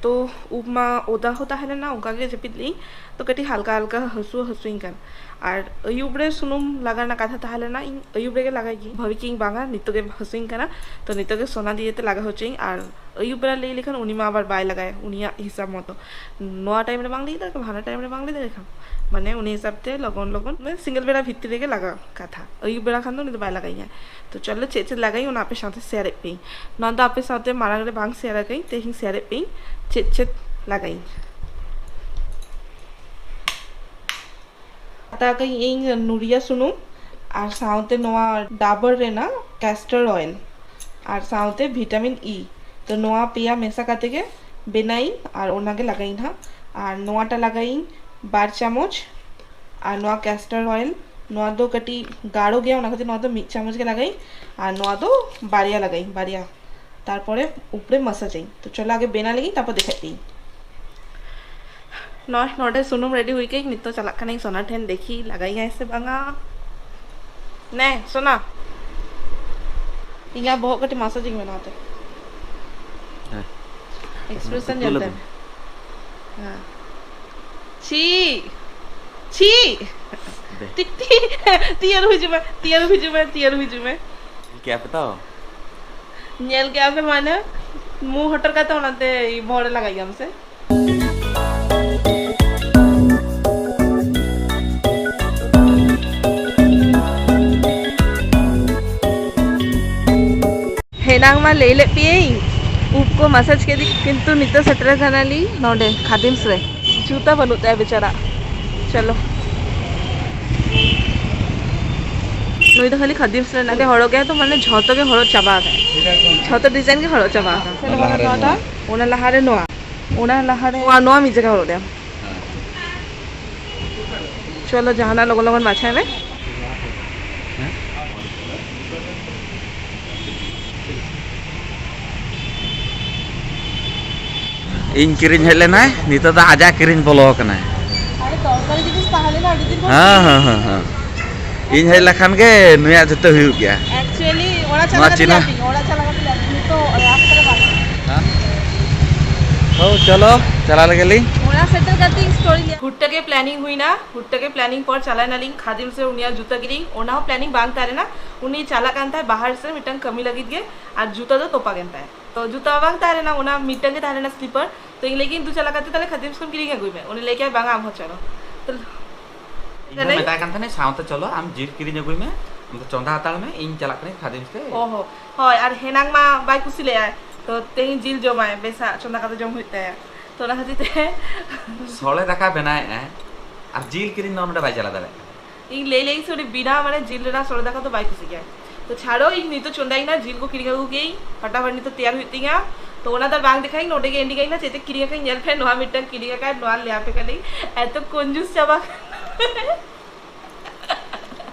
ᱛᱚ ᱩᱵ ᱢᱟ ᱚᱫᱟ ᱦᱚᱸ ᱛᱟᱦᱮᱸ ᱞᱮᱱᱟ, ᱚᱱᱠᱟ ᱜᱮ ᱡᱟᱹᱯᱤᱫ ᱞᱮᱭᱟᱹᱧ᱾ ᱛᱚ ᱠᱟᱹᱴᱤᱡ ᱦᱟᱞᱠᱟ ᱦᱟᱞᱠᱟ ᱦᱟᱹᱥᱩ ᱦᱟᱹᱥᱩᱧ ᱠᱟᱱ᱾ ᱟᱨ ᱟᱹᱭᱩᱵ ᱨᱮ ᱥᱩᱱᱩᱢ ᱞᱟᱜᱟᱣ ᱨᱮᱱᱟᱜ ᱠᱟᱛᱷᱟ ᱛᱟᱦᱮᱸ ᱞᱮᱱᱟ, ᱤᱧ ᱟᱹᱭᱩᱵ ᱨᱮᱜᱮ ᱞᱟᱜᱟᱭ ᱜᱤᱭᱟᱹᱧ, ᱵᱷᱟᱵᱤ ᱠᱤᱧ ᱵᱟᱝᱟ, ᱱᱤᱛᱚᱜ ᱜᱮ ᱦᱟᱹᱥᱩᱧ ᱠᱟᱱᱟ, ᱛᱚ ᱱᱤᱛᱚᱜ ᱜᱮ ᱥᱚᱱᱟ ᱫᱤᱭᱮ ᱛᱮ ᱞᱟᱜᱟ ᱦᱚᱪᱚᱭᱟᱹᱧ᱾ ᱟᱨ ᱟᱹᱭᱩᱵ ᱵᱮᱲᱟ ᱞᱟᱹᱭ ᱞᱮᱠᱷᱟᱱ ᱩᱱᱤ ᱢᱟ ᱟᱵᱟᱨ ᱵᱟᱭ ᱞᱟᱜᱟᱭᱟ ᱩᱱᱤᱭᱟᱜ ᱦᱤᱥᱟᱹᱵ ᱢᱚᱛᱚ, ᱱᱚᱣᱟ ᱴᱟᱭᱤᱢ ᱨᱮ ᱵᱟᱝ ᱞᱟᱹᱭ ᱫᱟᱲᱮᱭᱟᱜ ᱠᱷᱟᱱ, ᱦᱟᱱᱟ ᱴᱟᱭᱤᱢ ᱨᱮ ᱵᱟᱝ ᱞᱟᱹᱭ ᱫᱟᱲᱮᱭᱟᱜ ᱠᱷᱟᱱ, ᱢᱟᱱᱮ ᱩᱱᱤ ᱦᱤᱥᱟᱹᱵ ᱛᱮ ᱞᱚᱜᱚᱱ ᱞᱚᱜᱚᱱ, ᱢᱟᱱᱮ ᱥᱤᱸᱜᱟᱹᱲ ᱵᱮᱲᱟ ᱵᱷᱤᱛᱤᱨ ᱨᱮᱜᱮ ᱞᱟᱜᱟᱣ ᱠᱟᱛᱷᱟ, ᱟᱹᱭᱩᱵ ᱵᱮᱲᱟ ᱠᱷᱟᱱ ᱫᱚ ᱩᱱᱤ ᱫᱚ ᱵᱟᱭ ᱞᱟᱜᱟᱭᱤᱧᱟ᱾ ᱛᱚ ᱪᱚᱞᱚ ᱪᱮᱫ ᱪᱮᱫ ᱞᱟᱜᱟᱭᱤᱧ ᱚᱱᱟ ᱟᱯᱮ ᱥᱟᱶᱛᱮ ᱥᱮᱭᱟᱨᱮᱫ ᱯᱮᱭᱟᱹᱧ᱾ ᱱᱚᱣᱟ ᱫᱚ ᱟᱯᱮ ᱥᱟᱶᱛᱮ ᱢᱟᱲᱟᱝ ᱨᱮ ᱵᱟᱝ ᱥᱮᱭᱟᱨ ᱟᱠᱟᱫᱟᱹᱧ, ᱛᱮᱦᱮᱧ ᱥᱮᱭᱟᱨᱮᱫ ᱯᱮᱭᱟᱹᱧ ᱪᱮᱫ ᱪᱮᱫ ᱞᱟᱜᱟᱭᱤᱧ᱾ ᱦᱟᱛᱟᱣ ᱠᱟᱜ ᱤᱧ ᱱᱩᱨᱤᱭᱟ ᱥᱩᱱᱩᱢ, ᱟᱨ ᱥᱟᱶᱛᱮ ᱱᱚᱣᱟ ᱰᱟᱵᱚᱨ ᱨᱮᱱᱟᱜ castor oil ᱟᱨ ᱥᱟᱶᱛᱮ vitamin E᱾ ᱛᱚ ᱱᱚᱣᱟ ᱯᱮᱭᱟ ᱢᱮᱥᱟ ᱠᱟᱛᱮ ᱜᱮ ᱵᱮᱱᱟᱭᱤᱧ ᱟᱨ ᱚᱱᱟᱜᱮ ᱞᱟᱜᱟᱭᱤᱧ ᱦᱟᱸᱜ᱾ ᱟᱨ ᱱᱚᱣᱟᱴᱟ ᱞᱟᱜᱟᱭᱤᱧ ᱵᱟᱨ ᱪᱟᱢᱚᱪ᱾ ᱟᱨ ᱱᱚᱣᱟ castor oil, ᱱᱚᱣᱟ ᱫᱚ ᱠᱟᱹᱴᱤᱡ ᱜᱟᱲᱚ ᱜᱮᱭᱟ, ᱚᱱᱟ ᱠᱷᱟᱹᱛᱤᱨ ᱱᱚᱣᱟ ᱫᱚ ᱢᱤᱫ ᱪᱟᱢᱚᱪ ᱜᱮ ᱞᱟᱜᱟᱭᱤᱧ᱾ ᱟᱨ ᱱᱚᱣᱟ ᱫᱚ ᱵᱟᱨᱭᱟ ᱞᱟᱜᱟᱭᱤᱧ, ᱵᱟᱨᱭᱟ᱾ ᱛᱟᱨᱯᱚᱨᱮ ᱩᱯᱨᱮ ᱢᱟᱥᱟᱡᱟᱹᱧ᱾ ᱛᱚ ᱪᱚᱞᱚ ᱟᱜᱮ ᱵᱮᱱᱟᱣ ᱞᱮᱜᱤᱧ, ᱛᱟᱨᱯᱚᱨ ᱫᱮᱠᱷᱟᱭᱮᱫ ᱯᱮᱭᱟᱹᱧ᱾ ᱱᱚᱜᱼᱚᱭ ᱱᱚᱰᱮ ᱥᱩᱱᱩᱢ ᱨᱮᱰᱤ ᱦᱩᱭ ᱠᱟᱹᱧ, ᱱᱤᱛᱚᱜ ᱪᱟᱞᱟᱜ ᱠᱟᱹᱱᱟᱹᱧ ᱥᱚᱱᱟ ᱴᱷᱮᱱ, ᱫᱮᱠᱷᱤ ᱞᱟᱜᱟᱭᱟᱭ ᱥᱮ ᱵᱟᱝᱟ᱾ ᱱᱮ ᱥᱚᱱᱟ, ᱤᱧᱟᱹᱜ ᱵᱚᱦᱚᱜ ᱠᱟᱹᱴᱤᱡ ᱢᱟᱥᱟᱡᱤᱧ ᱢᱮ ᱱᱚᱣᱟᱛᱮ᱾ ᱦᱮᱸ᱾ ᱮᱠᱥᱯᱨᱮᱥᱚᱱ ᱩᱛᱩ ᱧᱮᱞ ᱛᱮ᱾ ᱞᱟᱹᱜᱤᱫ᱾ ᱦᱮᱸ᱾ ᱪᱷᱤ, ᱪᱷᱤ᱾ ᱫᱮ᱾ ᱛᱤ, ᱛᱤ, ᱛᱤ ᱟᱹᱨᱩᱵ ᱦᱤᱡᱩᱜ ᱢᱮ, ᱛᱤ ᱟᱹᱨᱩᱵ ᱦᱤᱡᱩᱜ ᱢᱮ, ᱛᱤ ᱟᱹᱨᱩᱵ ᱦᱤᱡᱩᱜ ᱢᱮ᱾ ᱠᱮᱫ ᱟᱯᱮ ᱛᱚ? ᱧᱮᱞ ᱠᱮᱫ ᱟᱯᱮ ᱢᱟᱱᱮ, ᱢᱩ ᱦᱚᱴᱚᱨ ᱠᱟᱛᱮ ᱚᱱᱟᱛᱮ ᱵᱚᱦᱚᱜ ᱨᱮ ᱞᱟᱜᱟᱭ ᱜᱮᱭᱟᱢ ᱥᱮ? ᱦᱮᱱᱟᱝ ᱢᱟ ᱞᱟᱹᱭ ᱞᱮᱫ ᱯᱮᱭᱟᱹᱧ, ᱩᱵ ᱠᱚ ᱢᱟᱥᱟᱡᱽ ᱠᱮᱫᱤᱧ, ᱠᱤᱱᱛᱩ ᱱᱤᱛᱚᱜ ᱥᱮᱴᱮᱨ ᱠᱟᱱᱟᱞᱤᱧ ᱱᱚᱰᱮ ᱠᱷᱟᱫᱤᱢᱥ ᱨᱮ᱾ ᱡᱩᱛᱟ ᱵᱟᱹᱱᱩᱜ ᱛᱟᱭᱟ ᱵᱮᱪᱟᱨᱟ᱾ ᱪᱚᱞᱚ, ᱱᱩᱭ ᱫᱚ ᱠᱷᱟᱹᱞᱤ ᱠᱷᱟᱫᱤᱢᱥ ᱨᱮᱱᱟᱜ ᱜᱮ ᱦᱚᱨᱚᱜ ᱜᱮᱭᱟ, ᱛᱚ ᱢᱟᱱᱮ ᱡᱷᱚᱛᱚ ᱜᱮ ᱦᱚᱨᱚᱜ ᱪᱟᱵᱟ ᱟᱠᱟᱫᱟᱭ, ᱡᱷᱚᱛᱚ ᱰᱤᱡᱟᱭᱤᱱ ᱜᱮ ᱦᱚᱨᱚᱜ ᱪᱟᱵᱟ ᱟᱠᱟᱫᱟ᱾ ᱚᱱᱟ ᱞᱟᱦᱟᱨᱮ ᱱᱚᱣᱟ᱾ ᱚᱱᱟ ᱞᱟᱦᱟᱨᱮ ᱱᱚᱣᱟ, ᱚᱱᱟ ᱞᱟᱦᱟᱨᱮ ᱱᱚᱣᱟ, ᱱᱚᱣᱟ ᱢᱤᱫ ᱡᱟᱭᱜᱟ ᱦᱚᱨᱚᱜ ᱞᱮᱭᱟ᱾ ᱦᱮᱸ᱾ ᱪᱚᱞᱚ, ᱡᱟᱦᱟᱱᱟᱜ ᱞᱚᱜᱚᱱ ᱞᱚᱜᱚᱱ ᱵᱟᱪᱷᱟᱭ ᱢᱮ᱾ ᱦᱮᱸ? ᱤᱧ ᱠᱤᱨᱤᱧ ᱦᱮᱡ ᱞᱮᱱᱟᱭ, ᱱᱤᱛᱚᱜ ᱫᱚ ᱟᱡᱟᱜ ᱠᱤᱨᱤᱧ ᱵᱚᱞᱚ ᱟᱠᱟᱱᱟᱭ᱾ ᱟᱨᱮ, ᱫᱚᱨᱠᱟᱨᱤ ᱡᱤᱱᱤᱥ ᱛᱟᱦᱮᱸ ᱞᱮᱱᱟ ᱟᱹᱰᱤ ᱫᱤᱱ ᱠᱷᱚᱱ᱾ ᱦᱮᱸ, ᱦᱮᱸ, ᱦᱮᱸ, ᱦᱮᱸ᱾ ᱤᱧ ᱦᱮᱡ ᱞᱮᱠᱷᱟᱱ ᱜᱮ ᱱᱩᱭᱟᱜ ᱡᱚᱛᱚ ᱦᱩᱭᱩᱜ ᱜᱮᱭᱟ᱾ Actually, ᱚᱲᱟᱜ ᱪᱟᱞᱟᱣ ᱱᱚᱣᱟ ᱠᱟᱛᱮ ᱪᱤᱱᱦᱟᱹ᱾ ᱞᱟᱹᱭ ᱟᱯᱮᱭᱟᱹᱧ, ᱚᱲᱟᱜ ᱪᱟᱞᱟᱣ ᱠᱟᱛᱮ ᱞᱟᱹᱭ ᱟᱯᱮᱭᱟᱹᱧ, ᱱᱤᱛᱚᱜ ᱨᱟᱥᱛᱟ ᱨᱮ ᱵᱟᱝ᱾ ᱦᱮᱸ? ᱛᱚ ᱪᱚᱞᱚ, ᱪᱟᱞᱟᱣ ᱞᱮᱜᱮ ᱞᱤᱧ᱾ ᱚᱲᱟᱜ ᱥᱮᱴᱮᱨ ᱠᱟᱛᱮ ᱤᱧ story ᱞᱟᱹᱭᱟ᱾ ᱦᱩᱴ ᱛᱮᱜᱮ planning ᱦᱩᱭᱱᱟ, ᱦᱩᱴ ᱛᱮᱜᱮ planning ᱯᱚᱨ ᱪᱟᱞᱟᱣ ᱮᱱᱟᱞᱤᱧ ᱠᱷᱟᱫᱤᱢᱥ ᱨᱮ ᱩᱱᱤᱭᱟᱜ ᱡᱩᱛᱟᱹ ᱠᱤᱨᱤᱧ, ᱚᱱᱟ ᱦᱚᱸ planning ᱵᱟᱝ ᱛᱟᱦᱮᱸ ᱞᱮᱱᱟ᱾ ᱩᱱᱤ ᱪᱟᱞᱟᱜ ᱠᱟᱱ ᱛᱟᱦᱮᱸᱫ ᱵᱟᱦᱟᱨ ᱥᱮᱫ ᱢᱤᱫᱴᱟᱝ ᱠᱟᱹᱢᱤ ᱞᱟᱹᱜᱤᱫ ᱜᱮ, ᱟᱨ ᱡᱩᱛᱟᱹ ᱫᱚ ᱛᱚᱯᱟᱜ ᱮᱱ ᱛᱟᱭᱟ᱾ ᱛᱚ ᱡᱩᱛᱟᱹ ᱵᱟᱝ ᱛᱟᱦᱮᱸ ᱞᱮᱱᱟ, ᱚᱱᱟ ᱢᱤᱫᱴᱟᱝ ᱜᱮ ᱛᱟᱦᱮᱸ ᱞᱮᱱᱟ slipper᱾ ᱛᱚ ᱤᱧ ᱞᱟᱹᱭ ᱠᱮᱫᱟᱹᱧ, "ᱫᱩ ᱪᱟᱞᱟᱣ ᱠᱟᱛᱮ ᱛᱟᱦᱞᱮ ᱠᱷᱟᱫᱤᱢᱥ ᱠᱷᱚᱱ ᱠᱤᱨᱤᱧ ᱟᱹᱜᱩᱭ ᱢᱮ᱾" ᱩᱱᱤ ᱞᱟᱹᱭ ᱠᱮᱫᱟᱭ, "ᱵᱟᱝᱟ, ᱟᱢ ᱦᱚᱸ ᱪᱚᱞᱚ᱾" ᱛᱚ ᱤᱧ ᱫᱚ ᱞᱟᱹᱭ ᱢᱮᱛᱟᱭ ᱠᱟᱱ ᱛᱟᱦᱮᱱᱟᱹᱧ, "ᱥᱟᱶᱛᱮ ᱪᱚᱞᱚ, ᱟᱢ ᱡᱤᱞ ᱠᱤᱨᱤᱧ ᱟᱹᱜᱩᱭ ᱢᱮ, ᱟᱢ ᱫᱚ ᱪᱚᱸᱫᱟ ᱦᱟᱛᱟᱲ ᱢᱮ, ᱤᱧ ᱪᱟᱞᱟᱜ ᱠᱟᱹᱱᱟᱹᱧ ᱠᱷᱟᱫᱤᱢᱥ ᱛᱮ᱾" ᱚ ᱦᱚᱸ, ᱦᱳᱭ, ᱟᱨ ᱦᱮᱱᱟᱝ ᱢᱟ ᱵᱟᱭ ᱠᱩᱥᱤ ᱞᱮᱫᱼᱟᱭ, ᱛᱚ ᱛᱮᱦᱮᱧ ᱡᱤᱞ ᱡᱚᱢᱟᱭ, ᱵᱮᱥᱟᱜ ᱪᱚᱸᱫᱟ ᱠᱟᱛᱮ ᱡᱚᱢ ᱦᱩᱭᱩᱜ ᱛᱟᱭᱟ᱾ ᱛᱚ ᱚᱱᱟ ᱠᱷᱟᱹᱛᱤᱨ ᱛᱮ ᱥᱚᱲᱮ ᱫᱟᱠᱟ ᱵᱮᱱᱟᱣᱮᱫᱼᱟᱭ ᱟᱨ ᱡᱤᱞ ᱠᱤᱨᱤᱧ ᱫᱚ ᱱᱚᱰᱮ ᱵᱟᱭ ᱪᱟᱞᱟᱣ ᱫᱟᱲᱮᱭᱟᱜ ᱠᱟᱱᱟ᱾ ᱤᱧ ᱞᱟᱹᱭ ᱞᱟᱹᱭ ᱥᱮ ᱩᱱᱤ ᱵᱤᱱᱟ ᱢᱟᱱᱮ ᱡᱤᱞ ᱨᱮᱱᱟᱜ ᱥᱚᱲᱮ ᱫᱟᱠᱟ ᱫᱚ ᱵᱟᱭ ᱠᱩᱥᱤᱭᱟᱜᱼᱟ᱾ ᱛᱚ ᱪᱷᱟᱲᱚ, ᱤᱧ ᱱᱤᱛᱚᱜ ᱪᱚᱸᱫᱟᱭᱤᱧ ᱱᱟ, ᱡᱤᱞ ᱠᱚ ᱠᱤᱨᱤᱧ ᱟᱹᱜᱩ ᱠᱮᱭᱟᱹᱧ, ᱯᱷᱟᱴᱟᱯᱷᱟᱴ ᱱᱤᱛᱚᱜ ᱛᱮᱭᱟᱨ ᱦᱩᱭᱩᱜ ᱛᱤᱧᱟ᱾ ᱛᱚ ᱚᱱᱟ ᱫᱚ ᱵᱟᱝ ᱫᱮᱠᱷᱟᱭᱤᱧ, ᱱᱚᱰᱮ ᱜᱮ ᱮᱱᱰᱤᱝ ᱟᱹᱧ ᱱᱟ, ᱪᱮᱫ ᱛᱮ ᱠᱤᱨᱤᱧ ᱟᱠᱟᱧ ᱧᱮᱞ ᱯᱮ, ᱱᱚᱣᱟ ᱢᱤᱫᱴᱟᱝ ᱠᱤᱨᱤᱧ ᱟᱠᱟᱫ, ᱱᱚᱣᱟ ᱞᱟᱹᱭ ᱟᱯᱮ ᱠᱟᱹᱱᱟᱹᱧ, ᱮᱛᱚ ᱠᱚᱧᱡᱩᱥ ᱪᱟᱵᱟ ᱠᱟᱱᱟ᱾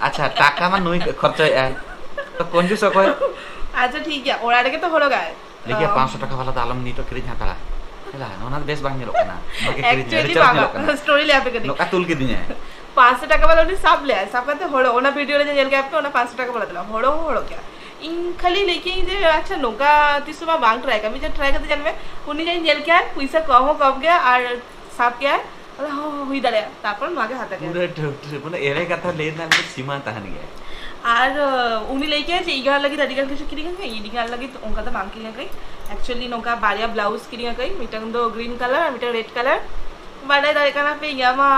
ᱟᱪᱪᱷᱟ, ᱴᱟᱠᱟ ᱢᱟ ᱱᱩᱭ ᱠᱷᱚᱨᱪᱚᱭᱮᱫᱼᱟᱭ, ᱛᱚ ᱠᱚᱧᱡᱩᱥ ᱚᱠᱚᱭ? ᱟᱪᱪᱷᱟ ᱴᱷᱤᱠ ᱜᱮᱭᱟ, ᱚᱲᱟᱜ ᱨᱮᱜᱮ ᱛᱚ ᱦᱚᱨᱚᱜᱟᱭ᱾ ᱞᱟᱹᱭ ᱠᱮᱫ, ᱟᱢ, ᱯᱟᱸᱪᱥᱚ ᱴᱟᱠᱟ ᱵᱟᱞᱟ ᱫᱚ ᱟᱞᱚᱢ ᱱᱤᱛᱚᱜ ᱠᱤᱨᱤᱧ ᱦᱟᱛᱟᱲᱟ᱾ ᱦᱮᱞᱟ, ᱱᱚᱣᱟ ᱫᱚ ᱵᱮᱥ ᱵᱟᱝ ᱧᱮᱞᱚᱜ ᱠᱟᱱᱟ᱾ ᱱᱚᱣᱟ ᱜᱮ ᱠᱤᱨᱤᱧ ᱢᱮ, ᱟᱹᱰᱤ ᱮᱠᱪᱩᱭᱮᱞᱤ ᱪᱚᱨᱚᱠ ᱵᱟᱝᱟ, ᱧᱮᱞᱚᱜ ᱠᱟᱱᱟ᱾ ᱥᱴᱳᱨᱤ ᱞᱟᱹᱭ ᱟᱯᱮ ᱠᱟᱹᱱᱟᱹᱧ᱾ ᱱᱚᱝᱠᱟ ᱛᱩᱞ ᱠᱤᱫᱤᱧᱟᱭ᱾ ᱯᱟᱸᱪᱥᱚ ᱴᱟᱠᱟ ᱵᱟᱞᱟ ᱩᱱᱤ ᱥᱟᱵ ᱞᱮᱭᱟᱭ, ᱥᱟᱵ ᱠᱟᱛᱮ ᱦᱚᱲᱚ, ᱚᱱᱟ ᱵᱷᱤᱰᱤᱭᱳ ᱨᱮ ᱡᱟᱦᱟᱸ ᱧᱮᱞ ᱠᱮᱫ ᱯᱮ, ᱚᱱᱟ ᱯᱟᱸᱪᱥᱚ ᱴᱟᱠᱟ ᱵᱟᱞᱟ ᱫᱚ ᱵᱟᱝ, ᱦᱚᱲᱚ ᱦᱚᱸ ᱦᱚᱲᱚ ᱜᱮᱭᱟ᱾ ᱤᱧ ᱠᱷᱟᱹᱞᱤ ᱞᱟᱹᱭ ᱠᱮᱫᱟᱹᱧ ᱡᱮ, ᱟᱪᱪᱷᱟ, ᱱᱚᱝᱠᱟ ᱛᱤᱥ ᱦᱚᱸ ᱵᱟᱝ ᱴᱨᱟᱭ ᱠᱟᱜ, ᱢᱤᱫ ᱫᱷᱟᱣ ᱴᱨᱟᱭ ᱠᱟᱛᱮ ᱧᱮᱞ ᱢᱮ᱾ ᱩᱱᱤ ᱡᱟᱦᱟᱸᱭ ᱧᱮᱞ ᱠᱮᱫᱟᱭ, ᱯᱩᱭᱥᱟᱹ ᱠᱚᱢ ᱦᱚᱸ ᱠᱚᱢ ᱜᱮᱭᱟ ᱟᱨ ᱥᱟᱵ ᱠᱮᱫᱟᱭ, ᱟᱫᱚ ᱦᱚᱸ, ᱦᱚᱸ, ᱦᱩᱭ ᱫᱟᱲᱮᱭᱟᱜᱼᱟ, ᱛᱟᱨᱯᱚᱨ ᱱᱚᱣᱟ ᱜᱮ ᱦᱟᱛᱟᱣ ᱠᱮᱫᱟ᱾ ᱯᱩᱨᱟᱹ ᱴᱷᱟᱹᱣ ᱴᱷᱟᱹᱣ, ᱢᱟᱱᱮ ᱮᱲᱮ ᱠᱟᱛᱷᱟ ᱞᱟᱹᱭ ᱨᱮᱱᱟᱜ ᱢᱤᱫᱴᱮᱱ ᱥᱤᱢᱟ ᱛᱟᱦᱮᱱ ᱜᱮᱭᱟ᱾ ᱟᱨ, ᱟᱸ, ᱩᱱᱤ ᱞᱟᱹᱭ ᱠᱮᱫᱟᱭ ᱡᱮ ᱤᱧᱟᱹᱜ ᱞᱟᱹᱜᱤᱫ ᱟᱹᱰᱤ ᱜᱟᱱ ᱠᱤᱪᱷᱩ ᱠᱤᱨᱤᱧ ᱟᱠᱟᱫᱟᱹᱧ, ᱤᱧᱟᱹᱜ ᱞᱟᱹᱜᱤᱫ ᱚᱱᱠᱟ ᱫᱚ ᱵᱟᱝ ᱠᱤᱨᱤᱧ ᱟᱠᱟᱫᱟᱹᱧ᱾ ᱮᱠᱪᱩᱭᱮᱞᱤ ᱱᱚᱝᱠᱟ ᱵᱟᱨᱭᱟ ᱵᱞᱟᱣᱩᱡᱽ ᱠᱤᱨᱤᱧ ᱟᱠᱟᱫᱟᱹᱧ, ᱢᱤᱫᱴᱟᱝ ᱫᱚ ᱜᱨᱤᱱ ᱠᱟᱞᱟᱨ ᱟᱨ ᱢᱤᱫᱴᱟᱝ ᱨᱮᱰ ᱠᱟᱞᱟᱨ᱾ ᱵᱟᱰᱟᱭ ᱫᱟᱲᱮᱭᱟᱜ ᱠᱟᱱᱟ ᱯᱮ, ᱤᱧᱟᱹᱜ ᱢᱟ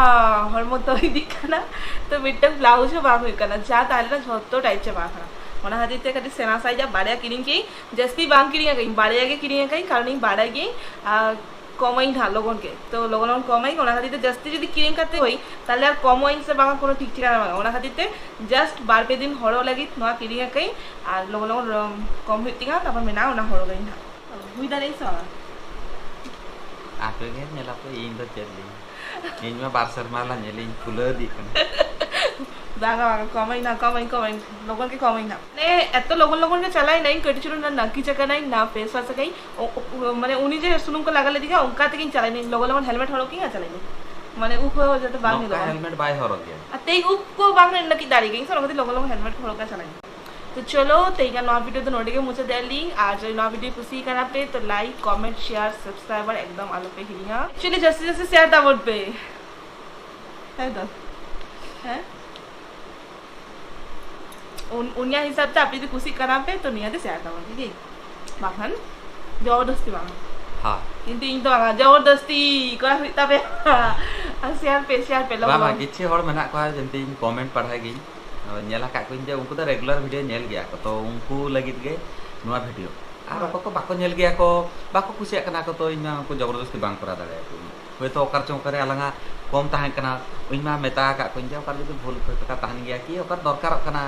ᱦᱚᱲᱢᱚ ᱛᱚ ᱤᱫᱤᱜ ᱠᱟᱱᱟ, ᱛᱚ ᱢᱤᱫᱴᱟᱝ ᱵᱞᱟᱣᱩᱡᱽ ᱦᱚᱸ ᱵᱟᱝ ᱦᱩᱭᱩᱜ ᱠᱟᱱᱟ, ᱡᱟ ᱛᱟᱦᱮᱸ ᱞᱮᱱᱟ ᱡᱷᱚᱛᱚ ᱴᱟᱭᱤᱴ ᱪᱟᱵᱟ ᱟᱠᱟᱱᱟ᱾ ᱚᱱᱟ ᱠᱷᱟᱹᱛᱤᱨ ᱛᱮ ᱠᱟᱹᱴᱤᱡ ᱥᱮᱬᱟ ᱥᱟᱭᱤᱡᱟᱜ ᱵᱟᱨᱭᱟ ᱠᱤᱨᱤᱧ ᱠᱮᱫᱟᱹᱧ, ᱡᱟᱹᱥᱛᱤ ᱵᱟᱝ ᱠᱤᱨᱤᱧ ᱟᱠᱟᱫᱟᱹᱧ, ᱵᱟᱨᱭᱟ ᱜᱮ ᱠᱤᱨᱤᱧ ᱟᱠᱟᱫᱟᱹᱧ, ᱠᱟᱨᱚᱱ ᱤᱧ ᱵᱟᱰᱟᱭ ᱜᱤᱭᱟᱹᱧ, ᱟᱨ ᱠᱚᱢᱟᱹᱧ ᱱᱟᱦᱟᱜ ᱞᱚᱜᱚᱱ ᱜᱮ᱾ ᱛᱚ ᱞᱚᱜᱚᱱ ᱞᱚᱜᱚᱱ ᱠᱚᱢᱟᱹᱧ, ᱚᱱᱟ ᱠᱷᱟᱹᱛᱤᱨ ᱛᱮ ᱡᱟᱹᱥᱛᱤ ᱡᱩᱫᱤ ᱠᱤᱨᱤᱧ ᱠᱟᱛᱮ ᱦᱩᱭ, ᱛᱟᱦᱞᱮ ᱟᱨ ᱠᱚᱢᱚᱜ ᱟᱹᱧ ᱥᱮ ᱵᱟᱝᱟ, ᱠᱳᱱᱳ ᱴᱷᱤᱠ ᱴᱷᱤᱠᱟᱹᱱᱟ ᱵᱟᱝᱟ᱾ ᱚᱱᱟ ᱠᱷᱟᱹᱛᱤᱨ ᱛᱮ ᱡᱟᱥᱴ ᱵᱟᱨ ᱯᱮ ᱫᱤᱱ ᱦᱚᱨᱚᱜ ᱞᱟᱹᱜᱤᱫ ᱱᱚᱣᱟ ᱠᱤᱨᱤᱧ ᱟᱠᱟᱫᱟᱹᱧ, ᱟᱨ ᱞᱚᱜᱚᱱ ᱞᱚᱜᱚᱱ ᱨᱚᱝ ᱠᱚᱢ ᱦᱩᱭᱩᱜ ᱛᱤᱧᱟ, ᱛᱟᱨᱯᱚᱨ ᱢᱮᱱᱟᱜᱼᱟ, ᱚᱱᱟ ᱦᱚᱨᱚᱜᱟᱹᱧ ᱱᱟᱦᱟᱜ᱾ ᱦᱩᱭ ᱫᱟᱲᱮᱭᱟᱜᱼᱟ ᱥᱮ ᱵᱟᱝᱟ? ᱟᱯᱮ ᱜᱮ ᱧᱮᱞᱟᱯᱮ, ᱤᱧ ᱫᱚ ᱪᱮᱫ ᱞᱤᱧ, ᱤᱧ ᱢᱟ ᱵᱟᱨ ᱥᱮᱨᱢᱟ ᱞᱟ ᱧᱮᱞᱤᱧ ᱯᱷᱩᱞᱟᱹᱣ ᱤᱫᱤᱜ ᱠᱟᱱᱟ᱾ ᱵᱟᱝᱟ, ᱵᱟᱝᱟ, ᱠᱚᱢᱟᱹᱧ ᱱᱟᱦᱟᱜ, ᱠᱚᱢᱟᱹᱧ, ᱠᱚᱢᱟᱹᱧ, ᱞᱚᱜᱚᱱ ᱜᱮ ᱠᱚᱢᱟᱹᱧ ᱱᱟᱦᱟᱜ᱾ ᱢᱟᱱᱮ ᱮᱛᱚ ᱞᱚᱜᱚᱱ ᱞᱚᱜᱚᱱ ᱜᱮ ᱪᱟᱞᱟᱣ ᱮᱱᱟᱹᱧ, ᱠᱟᱹᱴᱤᱡ ᱪᱩᱞᱩᱝ ᱱᱟ ᱱᱟᱹᱠᱤᱪ ᱟᱠᱟᱱᱟᱹᱧ, ᱱᱟ ᱯᱷᱮᱥ ᱣᱟᱥ ᱟᱠᱟᱱᱟᱹᱧ, ᱚ, ᱚ, ᱢᱟᱱᱮ ᱩᱱᱤ ᱡᱮ ᱥᱩᱱᱩᱢ ᱠᱚ ᱞᱟᱜᱟᱣ ᱞᱮᱫᱮ ᱜᱮᱭᱟ, ᱚᱱᱠᱟ ᱛᱮᱜᱮᱧ ᱪᱟᱞᱟᱣ ᱮᱱᱟᱹᱧ, ᱞᱚᱜᱚᱱ ᱞᱚᱜᱚᱱ ᱦᱮᱞᱢᱮᱴ ᱦᱚᱨᱚᱜ ᱠᱮᱫᱟᱹᱧ ᱟᱨ ᱪᱟᱞᱟᱣ ᱮᱱᱟᱹᱧ᱾ ᱢᱟᱱᱮ ᱩᱵ ᱦᱚᱸ ᱡᱟᱛᱮ ᱵᱟᱝ ᱱᱚᱝᱠᱟ ᱧᱮᱞᱚᱜ ᱢᱟ᱾ ᱦᱮᱞᱢᱮᱴ ᱵᱟᱭ ᱦᱚᱨᱚᱜ ᱜᱮᱭᱟ᱾ ᱟᱨ ᱛᱮᱦᱮᱧ ᱩᱵ ᱠᱚ ᱵᱟᱝ ᱱᱟᱹᱠᱤᱪ ᱫᱟᱲᱮ ᱜᱮᱭᱟ, ᱤᱧ ᱥᱮ ᱚᱱᱟ ᱠᱷᱟᱹᱛᱤᱨ ᱞᱚᱜᱚᱱ ᱞᱚᱜᱚᱱ ᱦᱮᱞᱢᱮᱴ ᱦᱚᱨᱚᱜ ᱠᱟᱛᱮ ᱪᱟᱞᱟᱣ ᱮᱱᱟᱹᱧ᱾ ᱛᱚ ᱪᱚᱞᱚ, ᱛᱮᱦᱮᱧᱟᱜ ᱱᱚᱣᱟ ᱵᱷᱤᱰᱤᱭᱳ ᱫᱚ ᱱᱚᱰᱮ ᱜᱮ ᱢᱩᱪᱟᱹᱫ ᱮᱫ ᱞᱤᱧ, ᱟᱨ ᱡᱩᱫᱤ ᱱᱚᱣᱟ ᱵᱷᱤᱰᱤᱭᱳ ᱠᱩᱥᱤ ᱠᱟᱱᱟ ᱯᱮ, ᱛᱚ ᱞᱟᱭᱤᱠ, ᱠᱚᱢᱮᱱᱴ, ᱥᱮᱭᱟᱨ, ᱥᱟᱵᱥᱠᱨᱟᱭᱵᱟᱨ ᱮᱠᱫᱚᱢ ᱟᱞᱚ ᱯᱮ ᱦᱤᱲᱤᱧᱟ᱾ ᱮᱠᱪᱩᱭᱮᱞᱤ ᱡᱟᱹᱥᱛᱤ ᱡᱟᱹᱥᱛᱤ ᱥᱮᱭᱟᱨ ᱛᱟᱵᱚᱱ ᱯᱮ, ᱦᱮᱸ ᱛᱚ? ᱦᱮᱸ? ᱩᱱ-, ᱩᱱᱤᱭᱟᱜ ᱦᱤᱥᱟᱹᱵ ᱛᱮ ᱟᱯᱮ ᱡᱩᱫᱤ ᱠᱩᱥᱤᱜ ᱠᱟᱱᱟ ᱯᱮ, ᱛᱚ ᱱᱤᱭᱟᱹ ᱜᱮ ᱥᱮᱭᱟᱨ ᱛᱟᱵᱚᱱ ᱯᱮ, ᱴᱷᱤᱠ ᱟᱪᱷᱮ? ᱵᱟᱠᱷᱟᱱ ᱡᱚᱵᱚᱨᱫᱚᱥᱛᱤ ᱵᱟᱝ᱾ ᱦᱮᱸ᱾ ᱠᱤᱱᱛᱩ ᱤᱧ ᱫᱚ ᱵᱟᱝᱟ, ᱡᱚᱵᱚᱨᱫᱚᱥᱛᱤ ᱠᱚᱨᱟᱣ ᱦᱩᱭᱩᱜ ᱛᱟᱯᱮᱭᱟ᱾ ᱟᱨ ᱥᱮᱭᱟᱨ ᱯᱮ, ᱥᱮᱭᱟᱨ ᱯᱮ, ᱞᱚᱜᱚᱱ ᱵᱟᱝᱟ, ᱞᱚᱜᱚᱱ᱾ ᱠᱤᱪᱷᱩ ᱦᱚᱲ ᱢᱮᱱᱟᱜ ᱠᱚᱣᱟ, ᱡᱮᱢᱛᱤ ᱤᱧ ᱠᱚᱢᱮᱱᱴ ᱯᱟᱲᱦᱟᱣ ᱜᱤᱧ, ᱧᱮᱞ ᱟᱠᱟᱫ ᱠᱚᱣᱟᱧ ᱡᱮ ᱩᱱᱠᱩ ᱫᱚ ᱨᱮᱜᱩᱞᱟᱨ ᱵᱷᱤᱰᱤᱭᱳ ᱧᱮᱞ ᱜᱮᱭᱟ ᱠᱚ, ᱛᱚ ᱩᱱᱠᱩ ᱞᱟᱹᱜᱤᱫ ᱜᱮ ᱱᱚᱣᱟ ᱵᱷᱤᱰᱤᱭᱳ᱾ ᱟᱨ ᱚᱠᱚᱭ ᱠᱚ ᱵᱟᱠᱚ ᱧᱮᱞ ᱜᱮᱭᱟ ᱠᱚ, ᱵᱟᱠᱚ ᱠᱩᱥᱤᱭᱟᱜ ᱠᱟᱱᱟ ᱠᱚ, ᱛᱚ ᱤᱧ ᱢᱟ ᱩᱱᱠᱩ ᱡᱚᱵᱚᱨᱫᱚᱥᱛᱤ ᱵᱟᱝ ᱠᱚᱨᱟᱣ ᱫᱟᱲᱮᱭᱟᱠᱚ᱾ ᱦᱳᱭᱛᱳ ᱚᱠᱟ ᱨᱮᱪᱚᱝ ᱚᱠᱟᱨᱮ ᱟᱞᱟᱝᱟᱜ ᱠᱚᱢ ᱛᱟᱦᱮᱸ ᱠᱟᱱᱟ, ᱤᱧ ᱢᱟ ᱢᱮᱛᱟ ᱟᱠᱟᱫ ᱠᱚᱣᱟᱧ ᱡᱮ ᱚᱠᱟ ᱨᱮ ᱡᱩᱫᱤ ᱵᱷᱩᱞ ᱠᱟᱛᱷᱟ ᱛᱟᱦᱮᱱ ᱜᱮᱭᱟ ᱠᱤ ᱚᱠᱟ ᱫᱚᱨᱠᱟᱨᱚᱜ ᱠᱟᱱᱟ,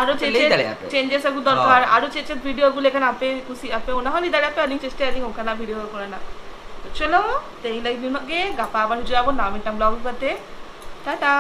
ᱟᱨᱚ ᱟᱯᱮ ᱪᱮᱫ ᱞᱟᱹᱭ ᱪᱮᱫ ᱫᱟᱲᱮᱭᱟᱜᱼᱟ ᱯᱮ᱾ ᱪᱮᱧᱡᱮᱥ ᱟᱹᱜᱩ ᱫᱚᱨᱠᱟᱨ, ᱦᱳᱭ᱾ ᱟᱨᱚ ᱪᱮᱫ ᱪᱮᱫ ᱵᱷᱤᱰᱤᱭᱳ ᱟᱹᱜᱩ ᱞᱮᱠᱷᱟᱱ ᱟᱯᱮ ᱠᱩᱥᱤᱜ ᱟᱯᱮ, ᱚᱱᱟ ᱦᱚᱸ ᱞᱟᱹᱭ ᱫᱟᱲᱮᱭᱟᱜ ᱯᱮ, ᱟᱹᱞᱤᱧ ᱪᱮᱥᱴᱟᱭᱟᱞᱤᱧ ᱚᱱᱠᱟᱱᱟᱜ ᱵᱷᱤᱰᱤᱭᱳ ᱠᱚᱨᱮᱱᱟᱜ᱾ ᱛᱚ ᱪᱚᱞᱚ, ᱛᱮᱦᱮᱧ ᱞᱟᱹᱜᱤᱫ ᱱᱩᱱᱟᱹᱜ ᱜᱮ, ᱜᱟᱯᱟ ᱟᱵᱟᱨ ᱦᱤᱡᱩᱜ ᱟᱵᱚᱱ ᱱᱟᱣᱟ ᱢᱤᱫᱴᱟᱝ ᱵᱞᱚᱜ ᱟᱹᱜᱩ ᱠᱟᱛᱮ᱾ ᱴᱟᱴᱟ᱾